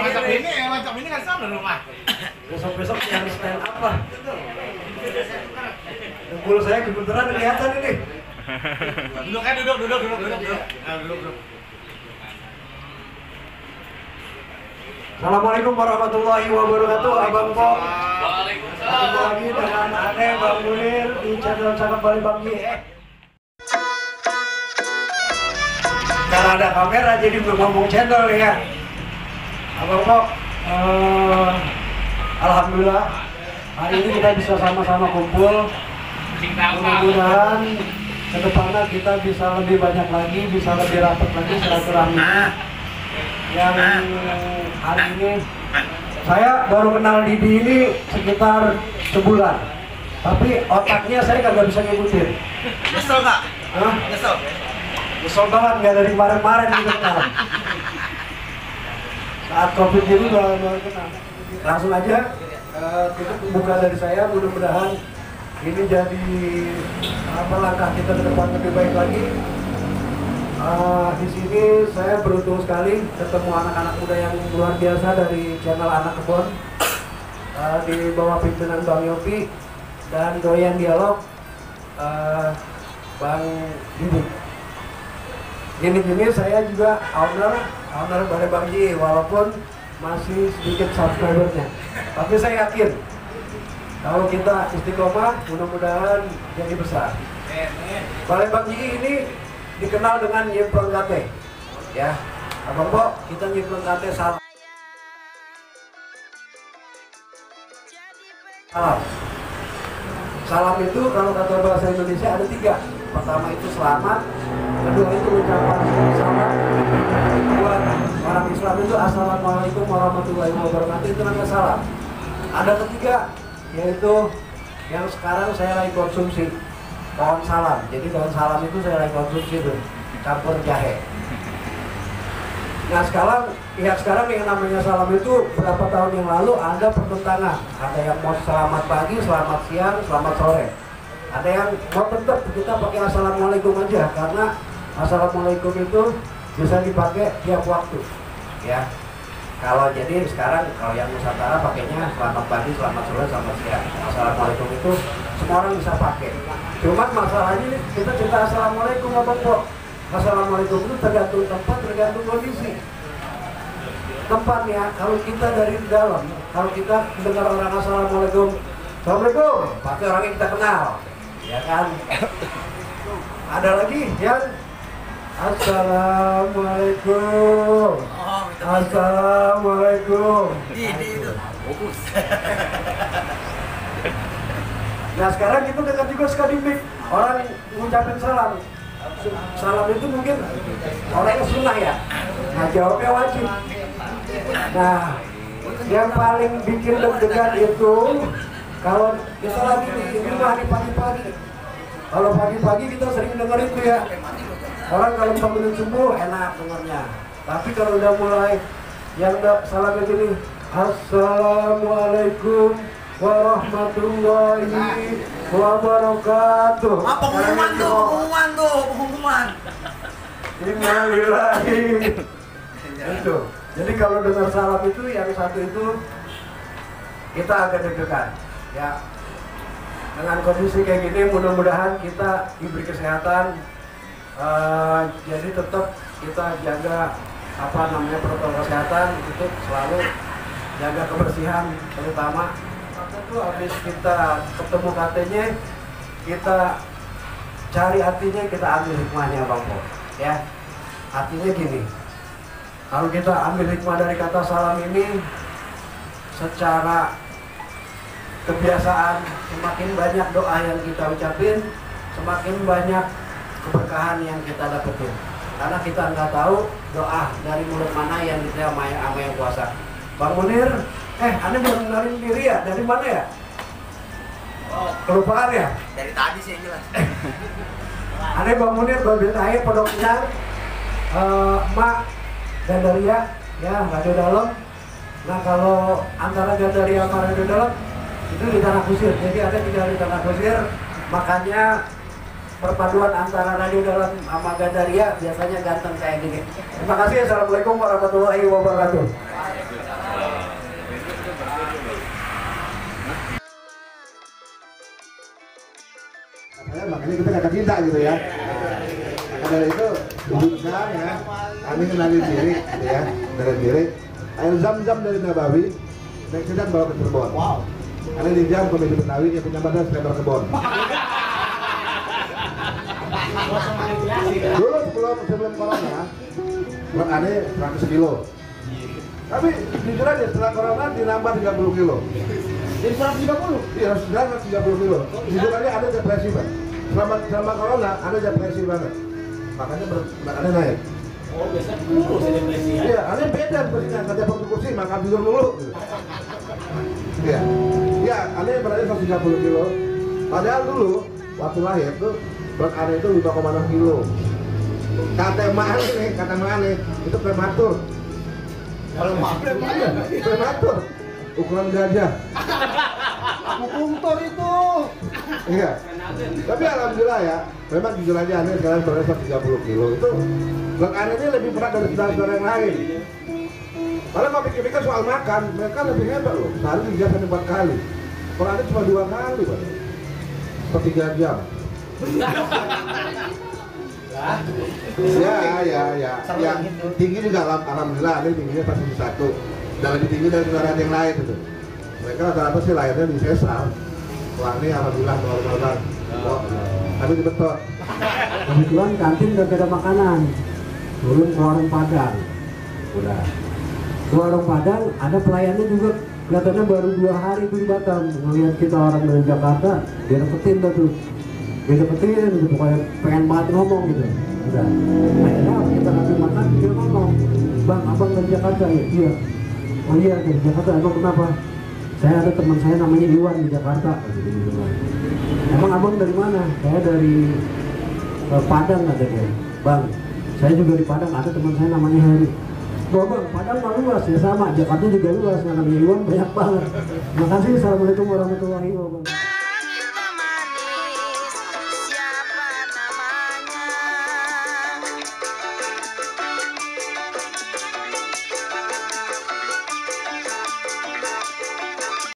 macam ini kan sama rumah. Besok-besok yang stand up lah. Bulu saya kebetulan kelihatan ini. Duduk. Nah, duduk. Assalamualaikum warahmatullahi wabarakatuh, Abang Pok. Waalaikumsalam. Ketemu lagi dengan Ane Bang Munir di channel Cakep Bali Bang Ye. Karena ada kamera jadi belum ngomong channel ya. Abang Pok, alhamdulillah hari ini kita bisa sama-sama kumpul. Mudah-mudahan kedepannya kita bisa lebih banyak lagi, bisa lebih rapat lagi silaturahminya. Yang hari ini saya baru kenal Didi ini sekitar sebulan, tapi otaknya saya kagak bisa ngikutin. Nyesel nggak? Hah? Nyesel banget, nggak dari kemarin-kemarin gitu kenal. Saat COVID ini baru kenal. Langsung aja kita buka dari saya, mudah-mudahan ini jadi langkah kita ke depan lebih baik lagi. Di sini saya beruntung sekali ketemu anak-anak muda yang luar biasa dari channel Anak Kebon, di bawah pimpinan Bang Yopi dan Doyan Dialog, Bang Didi. Gini saya juga owner Balai Bang Ji, walaupun masih sedikit subscribernya, tapi saya yakin kalau kita istiqomah mudah-mudahan jadi besar. Balai Bang Ji ini dikenal dengan nyimpen kate, ya, Abang Pok, kita nyimpen kate salam. Salam itu kalau kata bahasa Indonesia ada 3. Pertama itu selamat, kedua itu ucapan selamat, buat orang Islam itu assalamualaikum warahmatullahi wabarakatuh, itu namanya salam. Ada ketiga, yaitu yang sekarang saya lagi konsumsi, daun salam. Jadi daun salam itu saya lagi konsumsi tuh, campur jahe. Nah sekarang yang namanya salam itu berapa tahun yang lalu ada pertentangan. Ada yang mau selamat pagi, selamat siang, selamat sore. Ada yang mau tetap kita pakai assalamualaikum aja, karena assalamualaikum itu bisa dipakai tiap waktu. Ya. Kalau jadi sekarang kalau yang Nusantara pakainya selamat pagi, selamat sore, selamat siang. Assalamualaikum itu semua orang bisa pakai. Cuman masalahnya ini kita cerita assalamualaikum Abang Pok. Assalamualaikum itu tergantung tempat, tergantung kondisi. Tempatnya kalau kita dari dalam, kalau kita dengar orang assalamualaikum, assalamualaikum, pasti orang yang kita kenal, ya kan? Ada lagi yang assalamualaikum. Assalamualaikum. Nah sekarang kita dekat juga sekali mic, orang mengucapkan salam. Salam itu mungkin orangnya sunnah ya. Nah jawabnya wajib. Nah yang paling bikin deg-degan itu kalau kita lagi di rumah di pagi-pagi. Kalau pagi-pagi kita sering denger itu ya. Orang kalau bangun subuh enak dengarnya. Tapi kalau udah mulai yang salam begini, assalamualaikum warahmatullahi wabarakatuh. Pengumuman. Innalillahi. Itu. Jadi kalau dengar salam itu yang satu itu kita agak deg-degan. Ya. Dengan kondisi kayak gini mudah-mudahan kita diberi kesehatan. Jadi tetap kita jaga protokol kesehatan, itu selalu jaga kebersihan terutama. Itu habis kita ketemu katanya, kita cari artinya, kita ambil hikmahnya Bang Po. Ya, artinya gini, kalau kita ambil hikmah dari kata salam ini, secara kebiasaan semakin banyak doa yang kita ucapin, semakin banyak keberkahan yang kita dapetin. Karena kita nggak tahu doa dari mulut mana yang diterima sama yang kuasa. Bang Munir, Anda belum kenalin diri ya? Dari mana ya? Oh, kelupaan ya? dari tadi sih jelas. Ane Bang Munir, Babil Air, Pondok Pinang, Mak, Gandaria, ya Radio Dalam. Nah kalau antara Gandaria sama Radio Dalam itu di Tanah Kusir. Jadi ada tinggal di Tanah Kusir, makanya perpaduan antara Radio Dalam sama Gandaria biasanya ganteng kayak gini. Terima kasih. Assalamualaikum warahmatullahi wabarakatuh. makanya kita kata cinta gitu ya. Maka dari itu dudukkan ya, kami kenalin diri gitu ya, dari diri. Air Zam-Zam dari Nabawi, saya sedang bawa ke Cirebon. Wow. Karena di jam Komedi Betawi yang punya badan selebar kebon. Dulu sebelum corona, berat aneh 100 kilo. Tapi jujur aja setelah corona dinambah 30 kilo. Jadi 130? Iya, sudah 130 kilo. Jujur aja ada depresi Pak. Selama corona ada depresi banget. Makanya berat aneh naik. Oh, biasanya kurus ya depresi ya? Iya, aneh beda sepertinya. Kerja waktu kursi makan tidur dulu. Iya, iya, aneh beratnya 130 kilo. Padahal dulu waktu lahir tuh berat aneh itu 5,6 kilo. Kata emak aneh itu prematur. Kalau maaf Prematur, ukuran gajah. aku puntur itu. Iya. Tapi alhamdulillah ya, memang jujur aja aneh sekarang beratnya 130 kilo. Itu berat aneh ini lebih berat dari saudara-saudara yang lain. Padahal kalau pikir-pikir soal makan, mereka lebih hebat loh. Sehari 3 sampai 4 kali. Kalau aneh cuma 2 kali, Pak. Per 3 jam. Ya. Yang tinggi juga alhamdulillah, ini tingginya pasti 1. Dan lebih tinggi dari saudara yang lain gitu. Mereka rata-rata sih lahirnya di sesar. Wah ini alhamdulillah normal banget. Tapi di betot. Kebetulan kantin udah ada makanan. Turun ke warung Padang. Udah. Ke warung Padang ada pelayannya juga. Kelihatannya baru 2 hari tuh di Batam. Ngeliat kita orang dari Jakarta, dia deketin tuh. Dia deketin gitu, pokoknya pengen banget ngomong gitu. Udah. Akhirnya kita kasih makan, dia ngomong, "Bang, abang dari Jakarta ya?" Iya. "Oh iya, dari Jakarta. Emang kenapa?" "Saya ada teman saya namanya Iwan di Jakarta." "Emang abang dari mana?" "Saya dari Padang," kata dia. "Bang, saya juga di Padang, ada teman saya namanya Heri." "Wah bang, Padang mah luas ya, sama, Jakarta juga luas, namanya Iwan banyak banget." Makasih, assalamualaikum warahmatullahi wabarakatuh.